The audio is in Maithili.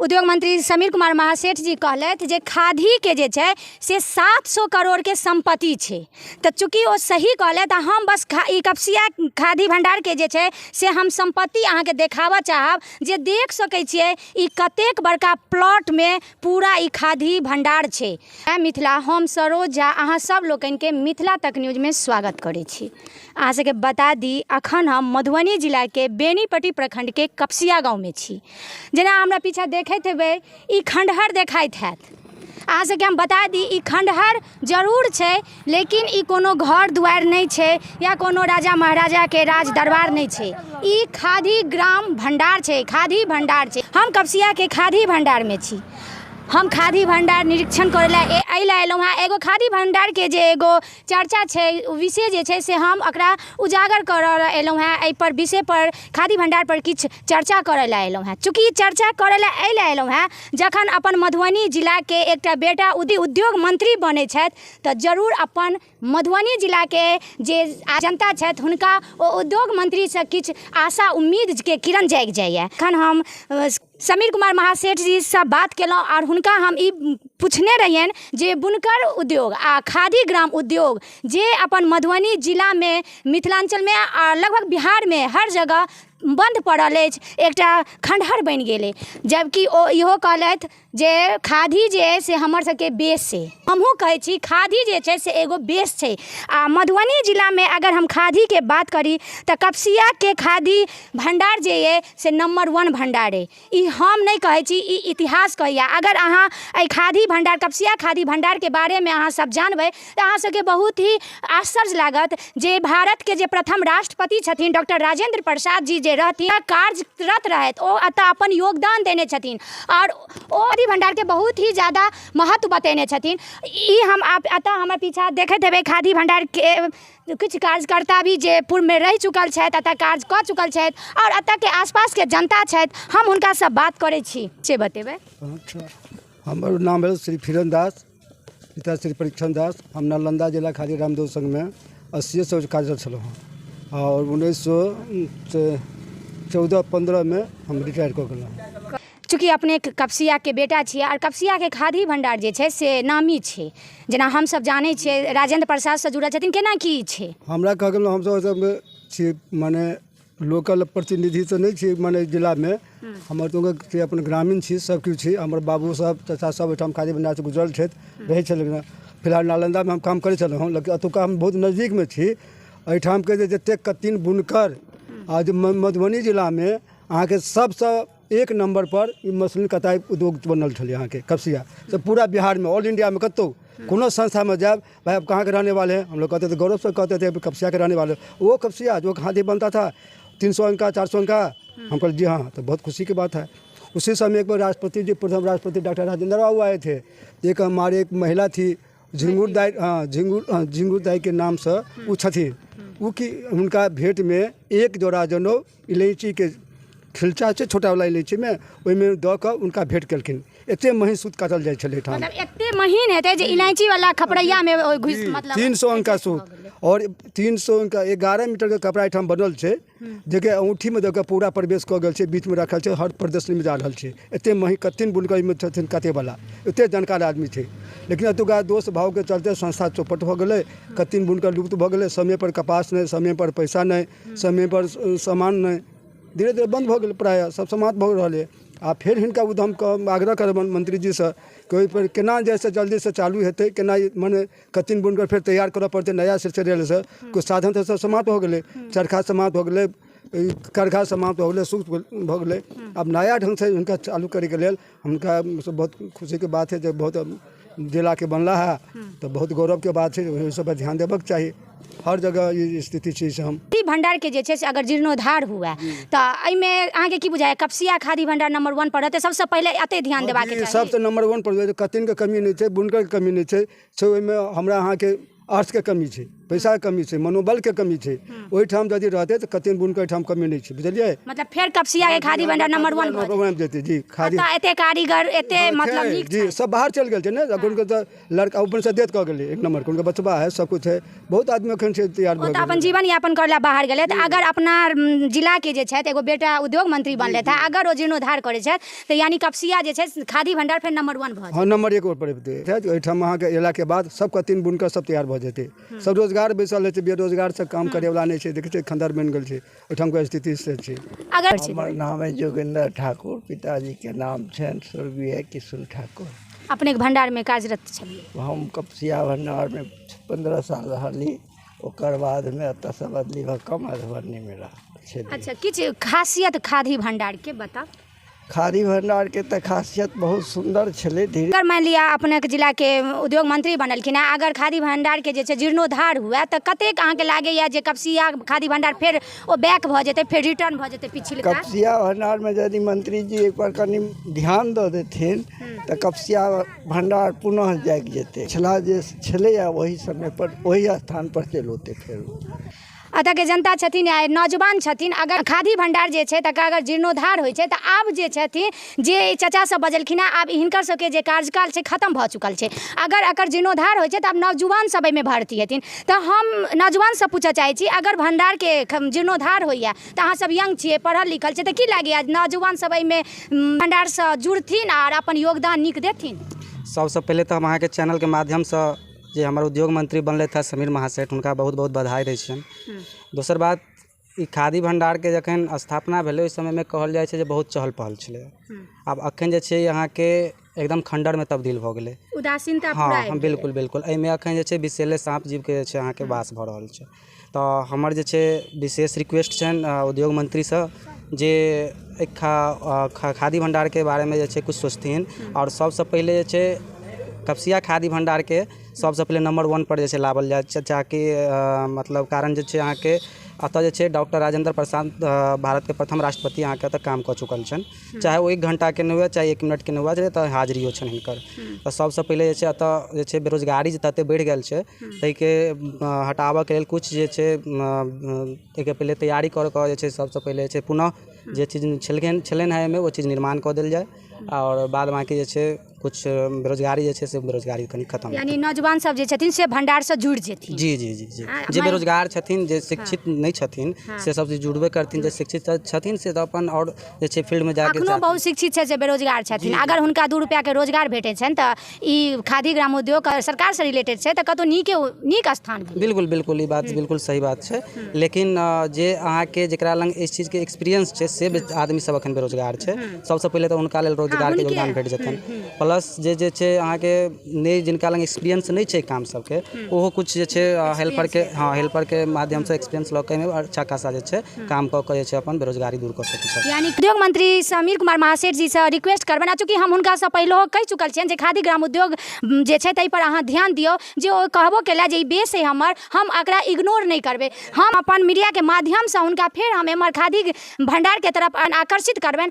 उद्योग मंत्री समीर कुमार महासेठ जी कहलथि जे खादीके जे छै से 700 करोड़के सम्पत्ति छै। तऽ चूँकि ओ सही कहलथि आ हम बस ई कपसिया खादी भण्डारके जे छै से हम सम्पत्ति अहाँके देखाबऽ चाहब जे देख सकै छियै ई कतेक बड़का प्लॉटमे पूरा ई खादी भण्डार छै। मिथिला, हम सरोज झा अहाँ सब लोकनिके मिथिला तक न्यूजमे स्वागत करै छी। अहाँ सबके बता दी अखन हम मधुबनी जिलाके बेनीपट्टी प्रखण्डके कपसिया गाँवमे छी। जेना हमरा पीछा देखैत हेबै ई खण्डहर देखाइत हैत। अहाँ सबके हम बता दी ई खण्डहर जरूर छै, लेकिन ई कोनो घर दुआरि नहि छै या कोनो राजा महाराजाके राज दरबार नहि छै। ई खादी ग्राम भण्डार छै, खादी भण्डार छै। हम कपसियाके खादी भण्डारमे छी। हम खादी भण्डार निरीक्षण करै लए एहि लए एलहुँ हेँ, एगो खादी भण्डारके जे एगो चर्चा छै, विषय जे छै से हम एकरा उजागर करऽ लए एलहुँ हेँ। एहिपर विषयपर खादी भण्डारपर किछु चर्चा करऽ लए एलहुँ हेँ। चूँकि चर्चा करऽ लए एहि लए एलहुँ हेँ, जखन अपन मधुबनी जिलाके एकटा बेटा उद्योग मंत्री बनै छथि तऽ जरूर अपन मधुबनी जिलाके जे जनता छथि हुनका ओ उद्योग मंत्रीसँ किछु आशा उम्मीदके किरण जागि जाइए। एखन हम समीर कुमार महासेठ जीसँ बात केलहुँ आओर हुनका हम ई पुछने रहियनि जे बुनकर उद्योग आ खादी ग्राम उद्योग जे अपन मधुबनी जिलामे, मिथिलाञ्चलमे आ लगभग बिहारमे हर जगह बन्द पड़ल अछि, एकटा खण्डहर बनि गेल अछि, जबकि ओ इहो कहलथि जे खादी जे अइ से हमर सबके बेस अइ। हमहूँ कहै छी खादी जे छै से एगो बेस छै आ मधुबनी जिलामे अगर हम खादीके बात करी तऽ कपसियाके खादी भण्डार जे अइ से नम्बर वन भण्डार अइ। ई हम नहि कहै छी, ई इतिहास कहैए। अगर अहाँ एहि खादी भण्डार, कपसिया खादी भण्डारके बारेमे अहाँ सब जानबै तऽ अहाँ सबके बहुत ही आश्चर्य लागत जे भारतके जे प्रथम राष्ट्रपति छथिन डॉक्टर राजेन्द्र प्रसाद जी जे रहथिन, कार्यरत रहथि, ओ एतऽ अपन योगदान देने छथिन आओर ओ खादी भण्डारके बहुत ही जादा महत्व बतेने छथिन। ई हम एतऽ हमर पीछा देखैत हेबै खादी भण्डारके किछु कार्यकर्ता भी जे पूर्वमे रहि चुकल छथि, एतऽ कार्य कऽ चुकल छथि आओर एतऽके आसपासके जनता छथि, हम हुनकासँ बात करै छी से बतेबै। अच्छा, हमर नाम भेल श्री फिरन दास, पिता श्री परीक्षण दास। हम नालंदा जिला खादी रामदेव संघमे 80सँ कार्यरत छलहुँ हँ आओर 1914 15मे हम रिटायर कऽ गेलहुँ। चूँकि अपने कपसियाके बेटा छियै आओर कपसियाके खादी भण्डार जे छै से नामी छै, जेना हमसब जानै छियै राजेन्द्र प्रसादसँ जुड़ल छथिन, केना की छै? हमरा कह गेलहुँ हमसब ओहि छी मने लोकल प्रतिनिधि तऽ नहि छी, मने जिलामे हमर तऽ अपन ग्रामीण छी, सब किछु छी। हमर बाबू सब चाचा सब ओहिठाम खादी भण्डारसँ गुजरल छथि, रहै छलखिन। फिलहाल नालन्दामे हम काम करै छलहुँ, लेकिन एतुका हम बहुत नजदीकमे छी। एहिठामके जे जतेक कत्तीन बुनकर आ जे मधुबनी जिलामे अहाँके सबसँ एक नम्बरपर ई मसलिन कताइ उद्योग बनल छलै अहाँके कपसिया से पूरा बिहारमे, ऑल इंडियामे कतहु कोनो संस्थामे जायब, भाई आप कहाँ के रहने वाले हैं, हम लोग कहते थे, गौरव से कहते थे कपसिया के रहने वाले। वो कपसिया जो खादी बनता था 300 अंक का, 400 अंक का, हम कहते जी हाँ, तो बहुत खुशी की बात है। उसी समय एक बार राष्ट्रपति जी, प्रथम राष्ट्रपति डॉक्टर राजेंद्र बाबू आए थे। एक हमारे एक महिला थी झिंगुर दाई, हाँ झिंगुर, हाँ, झिंगुर दाई के नामसँ ओ छथिन, ओ कि हुनका भेंटमे एक जोड़ा जनउ इलायचीके खिलचा छै, छोटा वाला इलायचीमे ओहिमे दऽ कऽ हुनका भेंट केलखिन। एते महीन सूत काटल जाइ छलै एहिठाम, मतलब एते महीन हेतै जे इलायची वाला खपरैयामे ओहि घुसि, मतलब 300 अंक का सूत और 300 अंक का 11 मीटर के कपड़ा एहिठाम बनल छै, जेकि औँठीमे दऽ कऽ पूरा प्रवेश कऽ गेल छै, बीचमे रखल छै, हर प्रदर्शनीमे जा रहल छै। एते महीन कतेक बुनकर एहिमे छथिन कतेवला, एते जानकार आदमी छै, लेकिन एतुका दोष भावके चलते संस्था चौपट भऽ गेलै, कतेक बुनकर लुप्त भऽ गेलै। समयपर कपास नहि, समयपर पैसा नहि, समयपर सामान नहि, धीरे धीरे बन्द भऽ गेलै, प्रायः सब समाप्त भऽ रहलै। आ फेर हिनका उद्यमके हम आग्रह करबनि मन्त्रीजीसँ कि ओहिपर केना जाहिसँ जल्दीसँ चालू हेतै, केना मने कत्तीन बुनकर फेर तैयार करऽ पड़तै नया सिलसिलासँ। कोइ साधन तऽ सब समाप्त भऽ गेलै, चरखा समाप्त भऽ गेलै, करघा समाप्त भऽ गेलै, सूत भऽ गेलै। आब नया ढङ्गसँ हुनका चालू करैके लेल हुनका बहुत खुशीके बात हइ जे बहुत जिलाके बनला है, तऽ बहुत गौरवके बात छै, ओहि सबपर ध्यान देबऽके चाही। हर जगह ई स्थिति छै से हम खादी भण्डारके जे छै से अगर जीर्णोद्धार हुए तऽ एहिमे अहाँके की बुझाइए, कपसिया खादी भण्डार नम्बर वन पर रहतै, सबसँ पहिले एतै ध्यान देबाक चाही? सबसँ नम्बर वन पर कत्तीनके कमी नहि छै, बुनकरके कमी नहि छै, छै ओहिमे हमरा अहाँके अर्थके कमी छै। पैसाके कमी छै, मनोबलके कमी छै। ओहिठाम यदि रहतै तऽ कतेक बुनकर एहिठाम कमी नहि छै, बुझलियै? मतलब फेर कपसिया के खादी भंडार नंबर 1 भऽ जेतै। आबि जेतै जी खादी। एतऽ एते कारीगर एते मतलब छै, नीक जी सब बाहर चलि गेल छै ने। हुनकर तऽ लड़का ऊपरसँ डेथ कऽ गेलै एक नम्बरके, हुनकर बचबा है, सब किछु है, बहुत आदमी एखन छै तैयार ओ भऽ तऽ अपन जीवन यापन करै लए बाहर गेलै। तऽ अगर अपना जिलाके जे छथि एगो बेटा उद्योग मंत्री बनलथि हँ, अगर ओ जीर्णोद्धार करै छथि तऽ यानी कपसिया जे छै खादी भंडार फेर नंबर 1 भऽ जेतै। हँ, नंबर 1 पर अबितै। ओहिठाम अहाँके अयलाके बाद सबके 3 बुनकर सब तैयार भऽ जेतै, सब रोजगार बैसल रहै छै, बेरोजगार से काम करैवला नहि छै। देखै छियै खण्डर बनि गेल छै, ओहिठामके स्थिति से छै। अगर हमर नाम है जोगिंदर ठाकुर, पिताजीके नाम छनि स्वर्गीय किशुन ठाकुर। अपनेके भंडारमे कार्यरत छलियै? हम कपसिया भंडारमे 15 साल रहली, ओकर बादमे एतऽसँ बदली भऽ कऽ मधुबनीमे रहल छलियै। अच्छा, किछु खासियत खादी भंडारके बताउ। खादी भंडारके तऽ खासियत बहुत सुन्दर छलै। धीरे अगर मानि लिअ अपनेके जिलाके उद्योग मंत्री बनलखिन हँ, अगर खादी भंडारके जे छै जीर्णोद्धार हुए तऽ कतेक अहाँके लागैए जे कपसिया खादी भंडार फेर ओ बैक भऽ जेतै, फेर रिटर्न भऽ जेतै पिछिलका? कपसिया भंडारमे यदि मंत्री जी एक बार कनि ध्यान दऽ देथिन तऽ कपसिया भंडार पुनः जागि जेतै। पिछला जे छलैए ओहि समय पर ओहि स्थान पर चलि औतै फेर। एतऽके जनता छथिन या नौजवान छथिन, अगर खादी भंडार जे छै तकर अगर जीर्णोद्धार होइ छै तऽ आब जे छथिन जे चचा सब बजलखिन हँ, आब हिनकर सबके जे कार्यकाल छै खतम भऽ चुकल छै। अगर एकर जीर्णोद्धार होइ छै तऽ आब नौजवान सब एहिमे भर्ती हेथिन। तऽ हम नौजवानसँ पूछऽ चाहै छी, अगर भंडारके जीर्णोद्धार होइए तऽ अहाँ सब यंग छियै, पढ़ल लिखल छियै, तऽ की लागैए नौजवान सब एहिमे भंडारसँ जुड़थिन आर अपन योगदान नीक देथिन? सबसँ पहिले तऽ हम अहाँके चैनलके माध्यमसँ जे हमर उद्योग मंत्री बनलथि हँ समीर महासेठ, हुनका बहुत बहुत बधाई दै छियनि। दोसर बात, ई खादी भंडारके जखन स्थापना भेलै ओहि समयमे कहल जाइ छै जे बहुत चहल पहल छलै। आब अखन जे छै अहाँके एकदम खण्डरमे तब्दील भऽ गेलै, उदासीनता। हँ हँ, बिल्कुल बिल्कुल। एहिमे अखन जे छै विषैले साँप जीवके जे छै अहाँके वास भऽ रहल छै। तऽ हमर जे छै विशेष रिक्वेस्ट छनि उद्योग मंत्रीसँ जे एक खादी भंडारके बारेमे जे छै कुछ सोचथिन आओर सबसँ पहिले जे छै कपसिया खादी भंडारके सबसँ पहिले नंबर 1 पर जे छै लाबल जाय, ताकि मतलब कारण जे छै अहाँके एतऽ जे छै डॉक्टर राजेंद्र प्रसाद भारतके प्रथम राष्ट्रपति अहाँके एतऽ काम कऽ चुकल छनि, चाहे ओ 1 घंटाके नहि हुए चाहे 1 मिनटके नहि हुए, एतऽ हाजिरियो छनि हिनकर। तऽ सबसँ पहिले जे छै एतऽ जे छै बेरोजगारी जे तते बढ़ि गेल छै ताहिके हटाबऽके लेल कुछ जे छै ताहिके पहिले तैयारी कऽ कऽ जे छै सबसँ पहिले जे छै पुनः जे चीज छलनि हेँ एहिमे ओ चीज निर्माण कऽ देल जाय आओर बाद बाँकी जे छै कुछ बेरोजगारी जे छै से बेरोजगारी कनि खतम। यानी नौजवान सब जे छथिन से भंडारसँ जुड़ि जेथिन। जी जी जी जी, जे बेरोजगार छथिन, जे शिक्षित नहि छथिन से सब जुड़बे करथिन, जे शिक्षित छथिन से तऽ अपन आओर जे छै फील्डमे जाके। अखनो बहुत शिक्षित छै जे बेरोजगार छथिन, अगर हुनका 2 रुपैआके रोजगार भेटै छनि तऽ ई खादी ग्राम उद्योग सरकारसँ रिलेटेड छै तऽ कतहु नीक स्थान भेलै। बिल्कुल बिल्कुल, ई बात बिल्कुल सही बात छै। लेकिन जे अहाँके जकरा लग एहि चीजके एक्सपीरियंस छै से आदमी सब अखन बेरोजगार छै, सबसँ पहिले तऽ हुनका लेल रोजगारके योगदान भेट जेतनि। प्लस जे जे छै अहाँके नहि जिनका लग एक्सपीरियंस नहि छै काम सबके, ओहो कुछ जे छै हेल्परके, हँ हेल्परके माध्यमसँ एक्सपीरियंस लऽ कऽ एहिमे अच्छा खासा जे छै काम कऽ कऽ जे छै अपन बेरोजगारी दूर कऽ सकै छै। यानी उद्योग मंत्री समीर कुमार महासेठ जीसँ रिक्वेस्ट करबनि, आ चूँकि हम हुनकासँ पहिलहो कहि चुकल छियनि जे खादी ग्राम उद्योग जे छै ताहिपर अहाँ ध्यान दियौ, जे ओ कहबो केला जे ई बेस है हमर, हम एकरा इग्नोर नहि करबै। हम अपन मीडियाके माध्यमसँ हुनका फेर हम एम्हर खादी भंडारके तरफ आकर्षित करबनि।